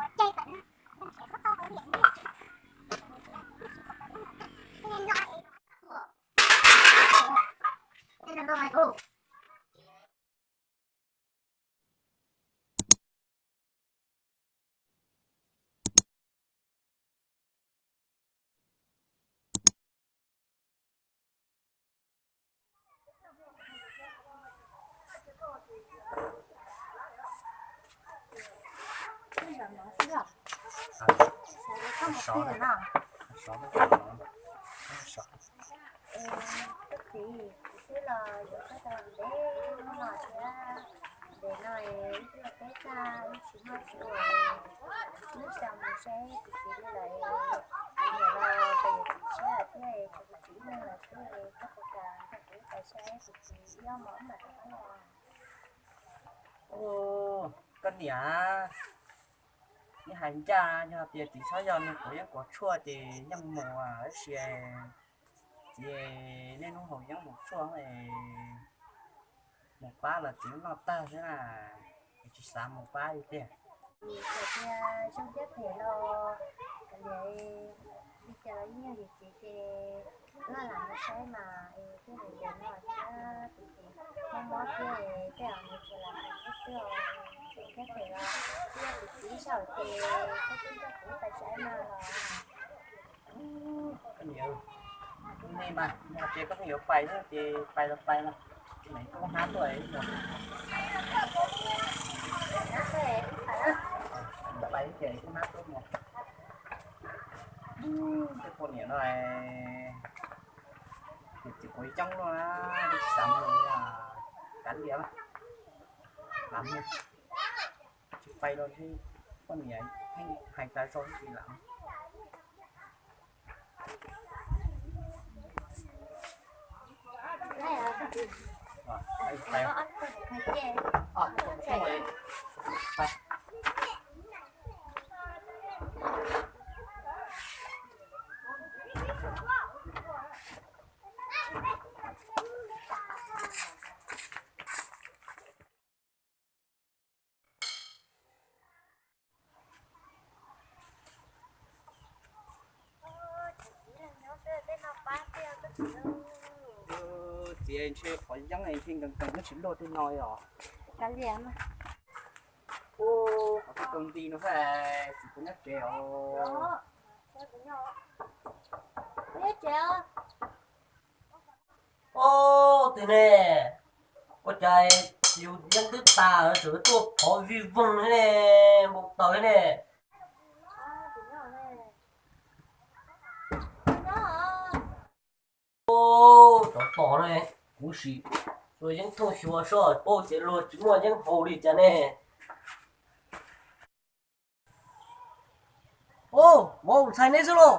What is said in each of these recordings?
Koj txiv, kuv twb los yuav koj tau ntev lub no thiab, ntev no wb twb los peb tag wb tsis muaj tsis ua, wb xav mus saib kuv txiv li lawm, kuv niam los pes yuav txiv tshiab thiab, tshuav kuv txiv ib leeg lawm xwb, koj puas kam nrog kuv pais saib kuv txiv ib ob hmos wb mam rov qab los? Koj niam, nej hais ncaj, yog tias txiv txhob yog nws quav yeeb quav tshuaj ces yeej mus, tab sis txiv, nej hnub haus yeeb haus tshuaj mus pab los txiv noj tag xwb na, tsis xav mus pab li tiag. Txawm tias zoo thiab phem los kav liam, li cas los yeej yog yus txiv ces wb lam mus saib mas, es thiaj li ntev no thiab tus txiv mob mob thiab, tej zaum nws tsis lam hais thiab xwb os. Zoo thiab phem los twb yog tus txiv ib zaug ces koj twb nrog kuv pais saib no los. Koj niam, nej mas, yog tias koj pheej yuav pais thiab ces pais los pais mas, koj hnab tuaj mus. Pais ces koj hnab tuaj mus. Tej poj niam no es txiv quav yeeb no na, tsis xav mus, kav liam, lam mus, tsis pais los poj niam hais tas zog tsis lam. Txiv, ntshe qhov yeeb ntshe nkees nkees nyob tsis luaj tej no os. Ua, qhov twb tau nti no xwb, txiv kuv nyob tsev os. Ua, twg ne? Ua cas yus yeeb twb tas tseem tuaj phov vij voog ne, npau taws ne. Ua, tsov tom ne, kuv sim tua yeeb thooj xyuas soj paub tias luag tsis muaj yeeb haus li cas ne. Ua, vauv, ntxhais neb xwb los?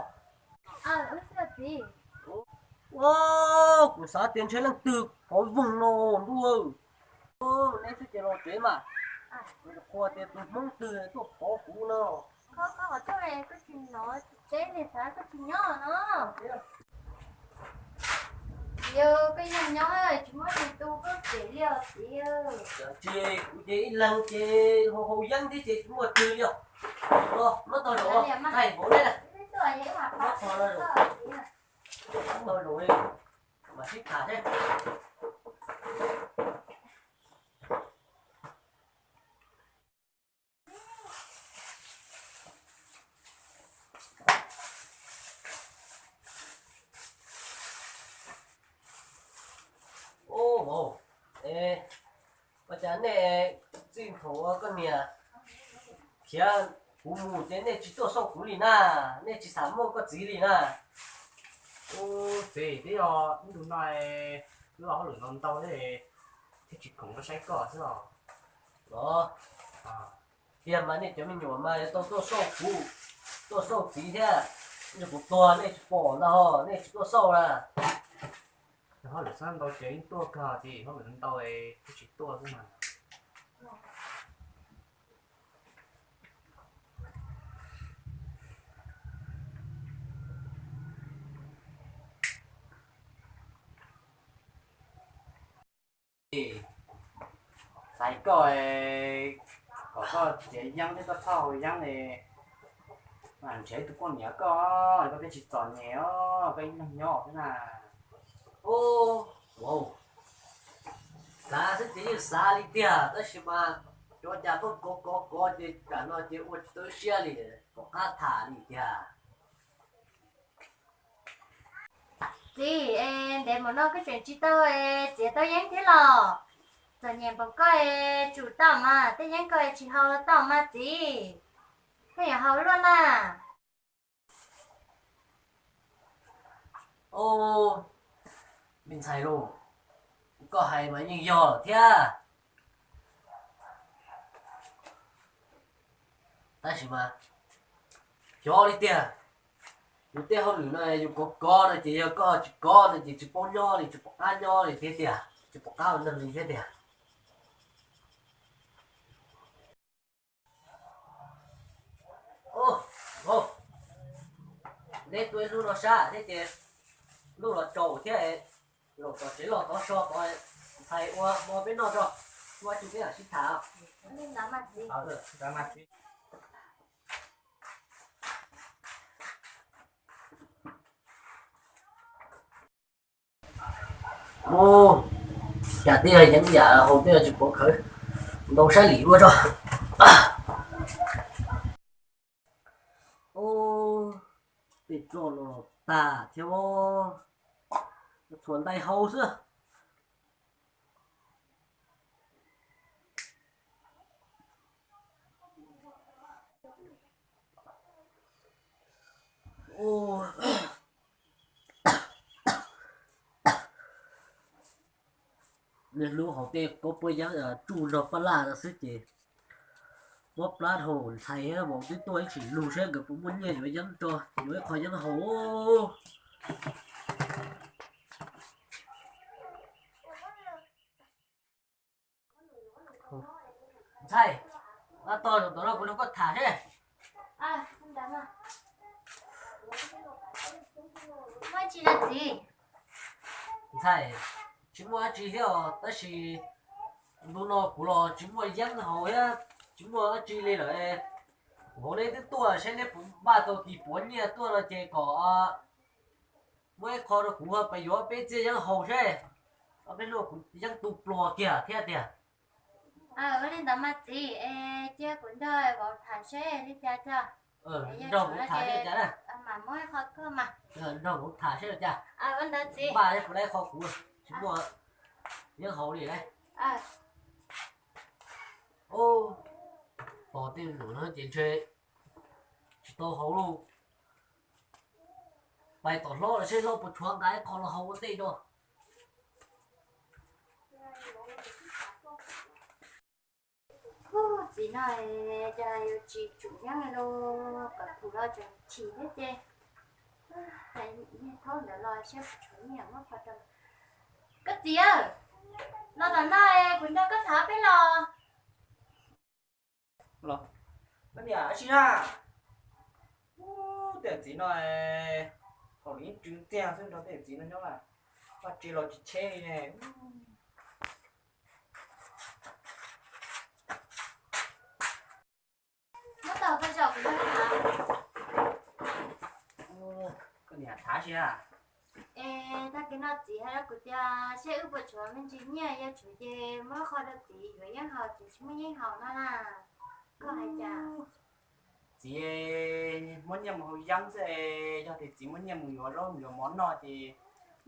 Ua, kuv xav tias ntshe leej twg phov voog no ntuj. Neb xwb ces los tsev mas. Qhuas tias tus Hmoob twg tuaj phov kuv no. Yog koj yeej nyob tsis muaj tus tu koj tsev li os txiv. Tsis, kuv ces ib leeg ces haus haus yeeb thiab ces tsis muaj twg li os. Los nyob tau zaum, thaij vauv neb na. Nyob tau zaum, nyob tau zaum li, mam sib tham thiab. Ua, vauv, ua cas nej txij thaum koj niam khiav kuv mus ces nej tsis tuaj xauj kuv li na, nej tsis xav muaj koj txiv li na. Ua, txiv, twb yog ib ntus no wb ua hauj lwm ntau ntau thiab, thiaj tsis khoom tuaj saib koj xwb os. Los, tiag mas nej cov me nyuam mas yuav tau tuaj xauj kuv, tuaj xauj txiv thiab. Yog kuv tuag nej tsis pom ntag ho, nej tsis tuaj xauj na. Hauj lwm txhob ntau ces yeej tuaj kawg, txiv, hauj lwm ntau twb tsis tuaj xwb mas. Xaiv koj, Kom koj txiav yeeb thiab koj txhob haus yeeb li, mam nrhiav ib tug poj niam koj, koj thiaj tsis txom nyem os, koj ib leeg nyob xwb na. Ua, ua, xav xwb ces yeej xav li tiag, tab sis mas ua cas koj kov kov kov ces tam no ces ua tsis tau siab li, pom qab tham li tiag. Txiv, es ntev mus no koj tseem tsis tau txiav tau yeeb thiab los? Txom nyem npaum koj es tsum tau mas, tej yeeb koj tsis haus los tau mas txiv, koj yuav haus luaj na. Au, me ntxhais lauj, koj hais mas yeej yog lawm thiab. Tab sis mas xyov li tiag, yus tej hauj lwm no yus kov kov no ces yog koj tsis kov no ces tsis paub nyob li, tsis pom qab nyob li thiab tiag, tsis pom qab ua neeg li thiab tiag. Neb tuaj ib hnub no sab thiab ces ntuj los tsaus thiab, los tom tsev los tov so tod, ntxhais ua hmo peb noj tso, muaj tsis peb mam sib tham. Ua, cas twb yog yeeb yam haus twb yog tsis pov khawv, ntau saib lim ua tso. Ua, tej tso los tag thiab, txhuam ntais haus xwb. Niaj hnub haus tej khaub poob yeeb tsuj nrog paj laj no xwb ces mob plab dhau, ntxhais thiab vauv twb tuaj ib sim lug saib nkawd puas muaj nyiaj yuav yeeb tso, yuav ib qho yeeb haus. Ntxhais, tos no kuv nrog koj tham seb. Ntxhais, tsis muaj dab tsi thiab os, tab sis ntu no kuv los tsis muaj yeeb haus thiab, tsis muaj dab tsi li lawm. Kuv hauv neb twb tuaj saib neb puas npaj tau kis puav nyiaj tuaj no ces kom muab ib qho rau kuv pab yuav peb txiaj yeeb haus seb, ob peb hnub kuv yeeb tu pluag kiag thiab tiag. Ua li ntawd mas txiv, es cia kuv nrog vauv tham seb li cas tso. Nrog vauv tham seb cas na. Mam muab ib qho koj mas. Nrog vauv tham seb cas. Ua ntawd txiv. Npaj seb puas tau ib qho kuv tsis muaj yeeb haus li lauj. Tos tej num no ces ntshe tsis tau haus lauj. Pais tom hlob los seb hlob puas tshuav nqa ib qho los haus ua ntej no. Txiv no cas yuav tsis tsum yeeb li lauj, kom thum los tseem chim thiab ces. Hais niag thaub ntawd los saib puas tshuav nyiaj muab qho rau. Koj txiv, los tom no kuv nrog koj tham peb los. Koj niam, ab tsi na. Ub, tej txiv no haus li ib tsw ntxiag xwb nrog tej txiv no nyob na. Vaj tse los tsis cheb li ne. Muab tau koj zaum kuv nrog tham. Koj niam, tham si na. Es tag kis no txiv hais rau kuv tias seb wb puas tshuav me ntsis nyiaj, yog tshuav ces muab qho rau txiv yuav yeeb haus, txiv tsis muaj yeeb haus no na. Koj hais cas? Txiv muab nyiaj mus haus yeeb xwb, yog tias txiv muab nyiaj mus yuav zaub mus yuav mov noj ces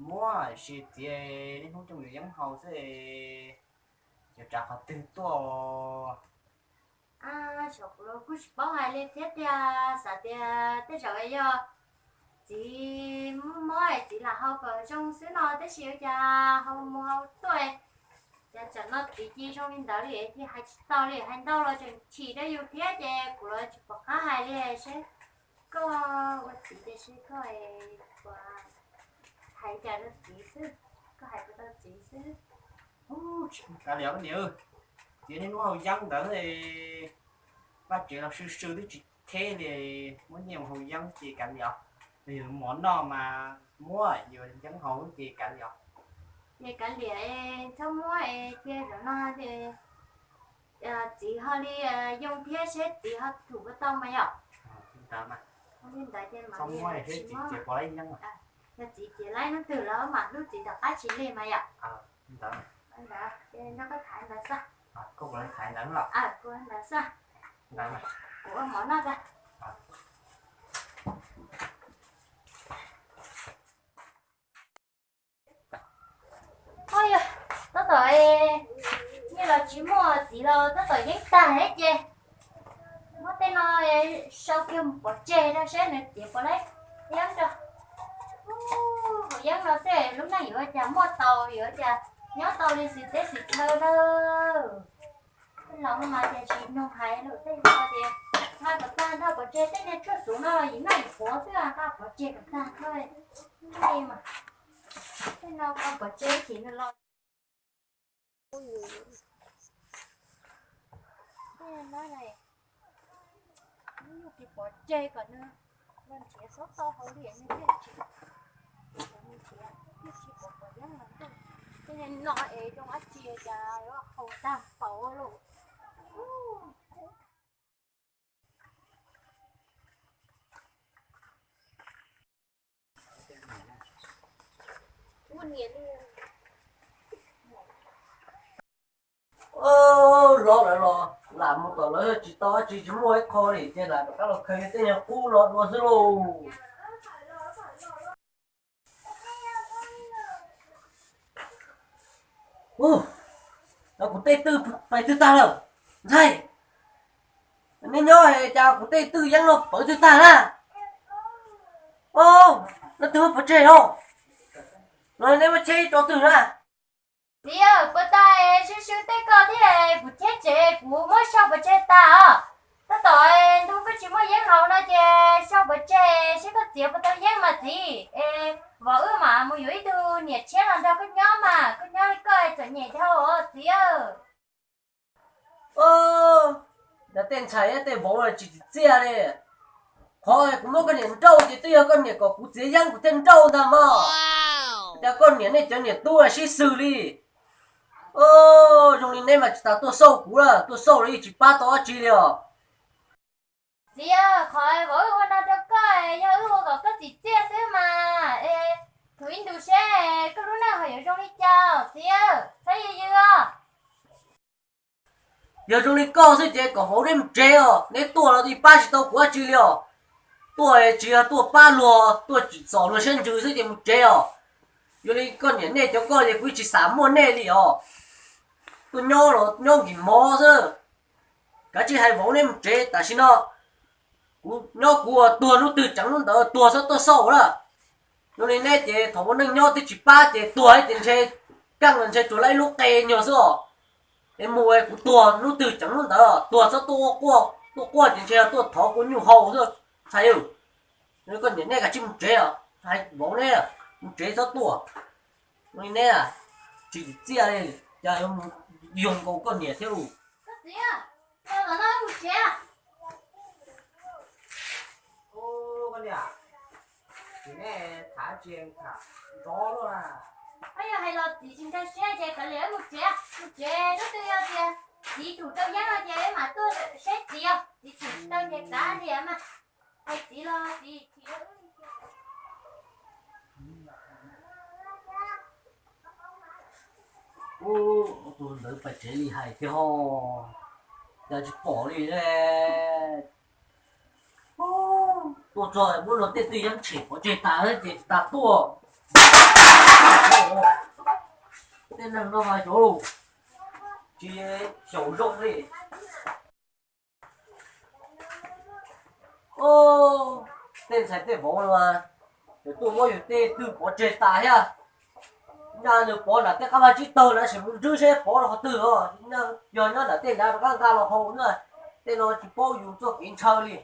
muab, tiam sis txiv niaj hnub coj mus yuav yeeb haus xwb, yuav tsav qhov twg tuaj? Xyov, kuv los kuj tsis paub hais li thiab tiag, xav tias tej zaum yog txiv muaj mob es txiv lam haus kom zoo xwb no, tab sis ua cas haus mus haus tuaj, cas tsam no txiv cia zoo li ntawd li, cia hais tsis tau li, hais ntau los tseem chim rau yus thiab ces kuv los tsis pom qab hais li. Seb koj ua txiv ces seb koj puas hais cas rau txiv xwb, koj hais puas tau txiv xwb. Kav liam koj niam, txiv niaj hnub haus yeeb ntawd, vaj tsev los swb swb twb tsis theb li, muab nyiaj mus haus yeeb ces kav liam. Yus mov noj mas muab, yus yeeb haus ces kav liam. Ces kav liam, txhob muab es cia zaum no ces Txiv ho li yoo thiab seb txiv ho thum puas tau mas yom. Li ntawd ces mam li tsis muab. Yog txiv txiav laib hnub twg lawm mam hlub txiv tom qab tsis li mas yom. Ntawd ces nrog koj thaiv ntawd xwb. Kuv ua mov noj tag. Oj yog, tab tom, nyiaj los tsis muaj txiv los tab tom yeeb tag thiab ces muab tej no sau kiag mus pov tseg rau seb nws txiav puas laib yeeb rau. Ub, yeeb no xwb lub neej yuav cas muaj tau, yuav cas nyob tau li xwm teb xwm chaw na. Tej laus no mas ces tsis mloog hais lus, tej no ces nqa kom tag nrho pov tseg, tej niag tshuaj xuv no yim noj yim quav xwb, nqa pov tseg kom tag nrho. Tej no nqa pov tseg chim nws los. Tej no ces pov tseg kom nws los nrhiav txhob tau hauj lwm nws thiaj tsis, nws nrhiav thiaj tsis pom pom yeeb los ntuj. Tej no es zoo dab tsi cas yuav haus tag npaum lawm. Los lawm los lam mus tom lawv tsis tau dab tsi, tsis muaj ib qho li ces lam rov qab los khaws tej nyuag qub no dua xwb lauj. Ua, kuv tej twj pais twg tag lawm? Ntxhais, neb nyob cas kuv tej twj yeeb no pawv twg tag na? Au, leej twg muab pov tseg os? Los neb muab cheb tso twg na? Txiv, puas tas es sib swb tej koj thiab kuv cheb tsev, kuv muab sau pov tseg tas os. Tab tom ntu koj tsis muaj yeeb haus no ces sau pov tseg seb koj txiav puas tau yeeb mas txiv. Es vauv wb mam mus yuav ib tug niam tshiab los nrog koj nyob mas, koj nyob li koj txom nyem dhau os txiv. Cov tej ntxhais tej vauv tsis tsim txiaj li. Qhov kuv muab koj niam nrauj ces twb yog koj niam kom kuv txiav yeeb kuv thiaj nrauj ntag mog. Cas koj niam nej cov niam tub sib xws li. Zoo li neb mas tsis tas tuaj xauj kuv lawm, tuaj xauj los yeej tsis pab tau dab tsi li os. Txiv, qhov vauv wb ua no rau koj yog wb ua kom koj tsim txiaj xwb mas. Thum ib ntus seb koj lub neej ho yuav zoo li cas txiv, txhob yws yws os. Yog zoo li koj xwb ces kom vauv neb mus tsev os, neb tuaj los yeej pab tsis tau kuv dab tsi li os. Tuaj tsis yog tuaj pab luag, tuaj tsim txom luag siab ntsws xwb ces mus tsev os. Yog li koj niam nej cov koj ces kuv tsis xav muaj nej li os. Tuaj nyob los nyob nkim mov xwb. Kav tsij hais vauv neb mus tsev tam sim no. Kuv nyob kuv tuag hnub twg tseev hnub ntawd, tuag txhob tuaj xauj lawm. Zoo li neb ces thaum ua neej nyob twb tsis pab ces tuag ces ntshe, keej los ntshe tsuas laib ib lub qe nyuag xwb os. Es mus kuv tuag hnub twg tseev hnub ntawd, tuag txhob tuaj quaj, tuaj quaj ces ntshe tuaj thov kuv nyuj haus xwb ntxhais. Koj niam nej kav tsij mus tsev os, hais vauv neb mus tsev txhob tuaj. Zoo li neb tsis tsim txiaj li, cas yuav mus yoog nkaus koj niam thiab lauj. Koj txiv, los no mus tsev. Koj niam, tsis nej tham tsis tham nrov luaj na. Yog hais los txiv tsis nkag siab ces kav liam wb mus tsev, mus tsev, hnub twg yog tias txiv thum tau yeeb no ces wb mam tuaj saib txiv os, txiv thum tsis tau ces kav liam mas. Hais txiv los txiv chim. Ub, tus ntawd pais tsev li hais tiag ho, cas tsis pom li. Tuaj txog muab luag tej twj yeeb tshem pov tseg tas ces tsis tas tuaj. Tej neeg no mas xyov, tsis xyaum zoo li. Tej ntxhais tej vauv no mas, yus tuaj muab yus tej twj pov tseg tas thiab. Nyaj nws pov nram tej qab vaj tsib taug na, sim mus nrwb seb pov rau qhov twg os. Yog nyob nram tej nrad rov qab nqa los haus na. Tej no tsis paub yus txoj kev ntshaw li.